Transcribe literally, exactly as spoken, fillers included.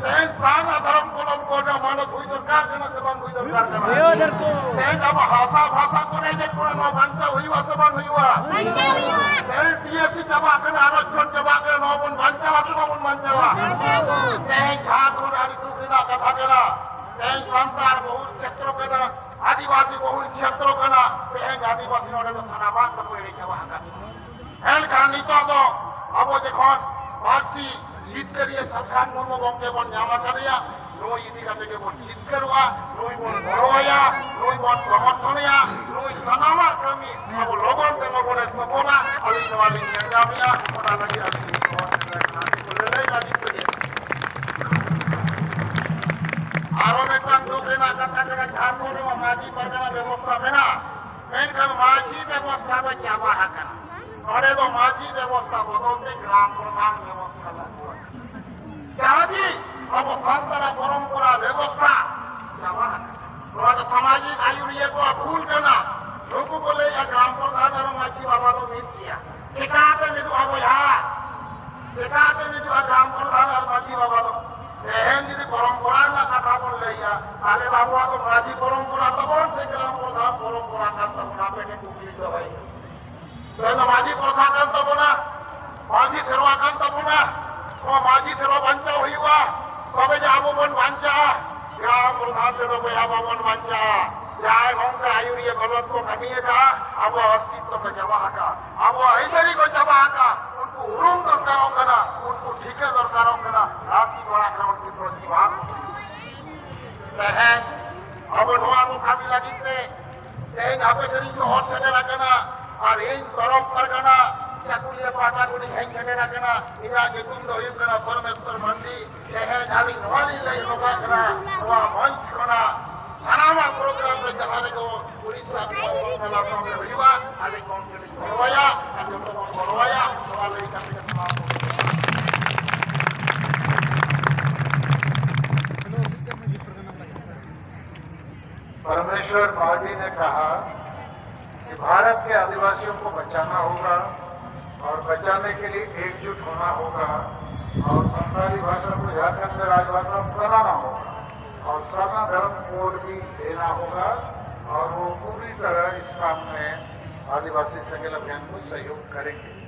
ᱛᱮᱦᱮᱧ ᱥᱟᱨᱱᱟ ᱫᱷᱚᱨᱚᱢ ᱠᱚᱞᱚᱢ ᱠᱚ ᱨᱮᱱᱟᱜ ᱢᱟᱱᱚᱛ ᱦᱩᱭ ᱫᱚᱨᱠᱟᱨ ᱠᱟᱱᱟ ᱥᱮ ᱵᱟᱝ ᱦᱩᱭ ᱫᱚᱨᱠᱟᱨ ᱠᱟᱱᱟ? ᱛᱮᱦᱮᱧ ᱟᱵᱚ ᱦᱟᱥᱟ ᱵᱷᱟᱥᱟ ᱠᱚᱨᱮ ᱡᱮ ᱠᱚ ᱱᱚᱣᱟ ᱵᱟᱧᱪᱟᱣ ᱦᱩᱭᱩᱜᱼᱟ ᱥᱮ ᱵᱟᱝ ᱦᱩᱭᱩᱜᱼᱟ? ᱛᱮᱦᱮᱧ ᱴᱤ ᱮᱥ ᱥᱤ ᱪᱟᱵᱟᱜ ᱠᱟᱱᱟ, ᱟᱨᱚᱠᱪᱷᱚᱱ ᱪᱟᱵᱟᱜ ᱠᱟᱱᱟ, ᱱᱚᱣᱟ ᱵᱚᱱ ᱵᱟᱧᱪᱟᱣᱟ ᱥᱮ ᱵᱟᱵᱚᱱ ᱵᱟᱧᱪᱟᱣᱟ? ᱛᱮᱦᱮᱧ ᱡᱷᱟᱲᱠᱷᱚᱸᱰ ᱟᱹᱰᱤ ᱫᱩᱠ ᱨᱮᱱᱟᱜ ᱠᱟᱛᱷᱟ ᱠᱟᱱᱟ᱾ ᱛᱮᱦᱮᱧ ᱥᱟᱱᱛᱟᱲ ᱵᱚᱦᱩᱞ ᱪᱷᱮᱛᱨᱚ ᱠᱟᱱᱟ, ᱟᱹᱫᱤᱵᱟᱹᱥᱤ ᱵᱚᱦᱩᱞ ᱪᱷᱮᱛᱨᱚ ᱠᱟᱱᱟ᱾ ᱛᱮᱦᱮᱧ ᱟᱹᱫᱤᱵᱟᱹᱥᱤ ᱱᱚᱰᱮ ᱫᱚ ᱥᱟᱱᱟᱢᱟᱜ ᱫᱚᱠᱚ ᱮᱲᱮ ᱪᱟᱵᱟ ᱟᱠᱟᱫ ᱠᱚᱣᱟ᱾ ᱮᱱᱠᱷᱟᱱ ᱱᱤᱛᱚᱜ ᱫᱚ ᱟᱵᱚ ᱡᱚᱠᱷᱚᱱ ᱯᱟᱹᱨᱥᱤ ᱡᱤᱛᱠᱟᱹᱨᱤᱭᱟᱹ ᱥᱟᱞᱠᱷᱟᱱ ᱢᱩᱨᱢᱩ ᱜᱚᱢᱠᱮ ᱵᱚᱱ ᱧᱟᱢ ᱟᱠᱟᱫᱮᱭᱟ, ᱱᱩᱭ ᱤᱫᱤ ᱠᱟᱛᱮ ᱜᱮᱵᱚᱱ ᱡᱤᱛᱠᱟᱹᱨᱚᱜᱼᱟ, ᱱᱩᱭ ᱵᱚᱱ ᱜᱚᱲᱚᱣᱟᱭᱟ, ᱱᱩᱭ ᱵᱚᱱ ᱥᱚᱢᱚᱨᱛᱷᱚᱱᱮᱭᱟ, ᱱᱩᱭ ᱥᱟᱱᱟᱢᱟᱜ ᱠᱟᱹᱢᱤ ᱟᱵᱚ ᱞᱚᱜᱚᱱ ᱛᱮ ᱞᱚᱜᱚᱱᱮ ᱥᱚᱯᱷᱚᱞᱟ᱾ ᱟᱹᱞᱤᱧ ᱱᱚᱣᱟ ᱞᱤᱧ ᱧᱮᱞ ᱧᱟᱢᱮᱜᱼᱟ, ᱚᱱᱟ ᱞᱟᱹᱜᱤᱫ ᱟᱹᱞᱤᱧ ᱞᱤᱧ ᱥᱚᱢᱚᱨᱛᱷᱚᱱ ᱞᱟᱹᱜᱤᱫ ᱛᱮᱜᱮ᱾ ᱟᱨᱚ ᱢᱤᱫᱴᱟᱝ ᱫᱩᱠ ᱨᱮᱱᱟᱜ ᱠᱟᱛᱷᱟ ᱠᱟᱱᱟ, ᱡᱷᱟᱲᱠᱷᱚᱸᱰ ᱨᱮᱢᱟ ᱢᱟᱹᱡᱷᱤ ᱯᱟᱨᱜᱟᱱᱟ ᱵᱮᱵᱚᱥᱛᱷᱟ ᱢᱮᱱᱟᱜᱼᱟ, ᱢᱮᱱᱠᱷᱟᱱ ᱢᱟᱹᱡᱷᱤ ᱵᱮᱵᱚᱥᱛᱷᱟ ᱫᱚ ᱪᱟᱵᱟ ᱟᱠᱟᱱᱟ᱾ ᱱᱚᱰᱮ ᱫᱚ ᱢᱟᱹᱡᱷᱤ ᱵᱮᱵᱚᱥᱛᱷᱟ ᱵᱚᱫᱚᱞ ᱛᱮ ᱜᱨᱟᱢ ᱯᱨᱚᱫᱷᱟᱱ ᱵᱮᱵᱚᱥᱛᱷᱟ ᱞᱟᱹᱜᱩ ᱟᱠᱟᱱᱟ᱾ ᱡᱟᱦᱟᱸ ᱜᱮ ᱟᱵᱚ ᱥᱟᱱᱛᱟᱲᱟᱜ ᱯᱚᱨᱚᱢᱯᱚᱨᱟ ᱵᱮᱵᱚᱥᱛᱷᱟ ᱪᱟᱵᱟ ᱟᱠᱟᱱᱟ᱾ ᱱᱚᱣᱟ ᱫᱚ ᱥᱟᱢᱟᱡᱤᱠ ᱟᱹᱭᱩᱨᱤᱭᱟᱹ ᱠᱚᱣᱟᱜ ᱵᱷᱩᱞ ᱠᱟᱱᱟ᱾ ᱱᱩᱠᱩ ᱠᱚ ᱞᱟᱹᱭᱮᱫᱼᱟ ᱜᱨᱟᱢ ᱯᱨᱚᱫᱷᱟᱱ ᱟᱨ ᱢᱟᱹᱡᱷᱤ ᱵᱟᱵᱟ ᱫᱚ ᱢᱤᱫ ᱜᱮᱭᱟ᱾ ᱪᱮᱠᱟᱛᱮ ᱢᱤᱫᱚᱜᱼᱟ ᱵᱚᱭᱦᱟ? ᱪᱮᱠᱟᱛᱮ ᱢᱤᱫᱚᱜᱼᱟ ᱜᱨᱟᱢ ᱯᱨᱚᱫᱷᱟᱱ ᱟᱨ ᱢᱟᱹᱡᱷᱤ ᱵᱟᱵᱟ ᱫᱚ? ᱛᱮᱦᱮᱧ ᱡᱩᱫᱤ ᱯᱚᱨᱚᱢᱯᱚᱨᱟ ᱨᱮᱱᱟᱜ ᱠᱟᱛᱷᱟ ᱵᱚᱱ ᱞᱟᱹᱭᱟ, ᱛᱟᱦᱞᱮ ᱟᱵᱚᱣᱟᱜ ᱫᱚ ᱢᱟᱹᱡᱷᱤ ᱯᱚᱨᱚᱢᱯᱚᱨᱟ ᱛᱟᱵᱚᱱ ᱥᱮ ᱜᱨᱟᱢ ᱯᱨᱚᱫᱷᱟᱱ ᱯᱚᱨᱚᱢᱯᱚᱨᱟ ᱠᱟᱱ ᱛᱟᱵᱚᱱᱟ? ᱟᱯᱮ ᱴᱷᱮᱱ ᱠᱩᱠᱞᱤ ᱫᱚᱦᱚᱭ᱾ ᱛᱮᱦᱮᱧ ᱫᱚ ᱢᱟᱹᱡᱷᱤ ᱯᱨᱚᱛᱷᱟ ᱠᱟᱱ ᱛᱟᱵᱚᱱᱟ, ᱢᱟᱹᱡᱷᱤ ᱥᱮᱨᱣᱟ ᱠᱟᱱ ᱛᱟᱵᱚᱱᱟ᱾ ᱱᱚᱣᱟ ᱢᱟᱹᱡᱷᱤ ᱥᱮᱨᱣᱟ ᱵᱟᱧᱪᱟᱣ ᱦᱩᱭᱩᱜᱼᱟ, ᱛᱚᱵᱮ ᱡᱮ ᱟᱵᱚ ᱵᱚᱱ ᱵᱟᱧᱪᱟᱜᱼᱟ᱾ ᱜᱨᱟᱢ ᱯᱨᱚᱫᱷᱟᱱ ᱛᱮᱫᱚ ᱵᱚᱭᱦᱟ ᱵᱟᱵᱚᱱ ᱵᱟᱧᱪᱟᱜᱼᱟ᱾ ᱡᱟᱦᱟᱸᱭ ᱱᱚᱝᱠᱟ ᱟᱹᱭᱩᱨᱤᱭᱟᱹ ᱜᱚᱞᱚᱛ ᱠᱚ ᱠᱟᱹᱢᱤᱭᱮᱫᱟ, ᱟᱵᱚᱣᱟᱜ ᱚᱥᱛᱤᱛᱛᱚ ᱠᱚ ᱪᱟᱵᱟ ᱟᱠᱟᱫ, ᱟᱵᱚᱣᱟᱜ ᱟᱹᱭᱫᱟᱹᱨᱤ ᱠᱚ ᱪᱟᱵᱟ ᱟᱠᱟᱫ᱾ ᱩᱱᱠᱩ ᱩᱨᱩᱢ ᱫᱚᱨᱠᱟᱨᱚᱜ ᱠᱟᱱᱟ, ᱩᱱᱠᱩ ᱴᱷᱤᱠᱟᱹ ᱫᱚᱨᱠᱟᱨᱚᱜ ᱠᱟᱱᱟ᱾ ᱞᱟᱹᱠᱛᱤ ᱯᱟᱲᱟᱜ ᱠᱟᱱᱟ ᱩᱱᱠᱩ ᱯᱨᱚᱛᱤᱵᱟᱫ᱾ ᱛᱮᱦᱮᱧ ᱟᱵᱚ ᱱᱚᱣᱟ ᱠᱚ ᱠᱟᱹᱢᱤ ᱞᱟᱹᱜᱤᱫ ᱛᱮ ᱛᱮᱦᱮᱧ ᱟᱯᱮ ᱴᱷᱮᱱᱤᱧ ᱥᱚᱦᱚᱨ ᱥᱮᱴᱮᱨ ᱟᱠᱟᱱᱟ ᱟᱨ ᱤᱧ ᱛᱚᱨᱚᱯ ᱯᱟᱨᱜᱟᱱᱟ ᱪᱟᱹᱠᱩᱞᱤᱭᱟᱹ ᱯᱟᱦᱴᱟ ᱠᱷᱚᱱᱤᱧ ᱦᱮᱡ ᱥᱮᱴᱮᱨ ᱟᱠᱟᱱᱟ᱾ ᱤᱧᱟᱹᱜ ᱧᱩᱛᱩᱢ ᱫᱚ ᱦᱩᱭᱩᱜ ᱠᱟᱱᱟ ᱥᱚᱨᱢᱮᱥᱣᱚᱨ ᱢᱟᱱᱰᱤ᱾ ᱛᱮᱦᱮᱧ ᱟᱹᱞᱤᱧ ᱱᱚᱣᱟ ᱞᱤᱧ ᱞᱟᱹᱭ ᱦᱚᱴᱚ ᱠᱟᱜ ᱠᱟᱱᱟ, ᱱᱚᱣᱟ ᱢᱚᱧᱪ ᱠᱷᱚᱱᱟᱜ ᱥᱟᱱᱟᱢᱟᱜ ᱯᱨᱳᱜᱨᱟᱢ ᱨᱮ ᱡᱟᱦᱟᱸ ᱨᱮᱜᱮ ᱩᱲᱤᱥᱥᱟ ᱵᱤᱫᱷᱟᱱ ᱥᱚᱵᱷᱟ ᱦᱩᱭᱩᱜᱼᱟ, ᱟᱹᱞᱤᱧ ᱜᱚᱢᱠᱮ ᱞᱤᱧ ᱜᱚᱲᱚᱣᱟᱭᱟ ᱟᱨ ᱡᱚᱛᱚ ᱵᱚᱱ ᱜᱚᱲᱚᱣᱟᱭᱟ᱾ ᱱᱚᱣᱟ ᱞᱟᱹᱭ ᱠᱟᱛᱮ ᱜᱮ ᱥᱟᱱᱟᱢ ᱠᱚ परमेश्वर मार्डी ने कहा कि भारत के आदिवासियों को बचाना होगा और बचाने के लिए एकजुट होना होगा। और संताली भाषा को झारखंड में राजभाषा बनाना होगा और सरना धर्म कोड भी देना होगा और वो पूरी तरह इस काम में आदिवासी संगेल अभियान को सहयोग करेंगे।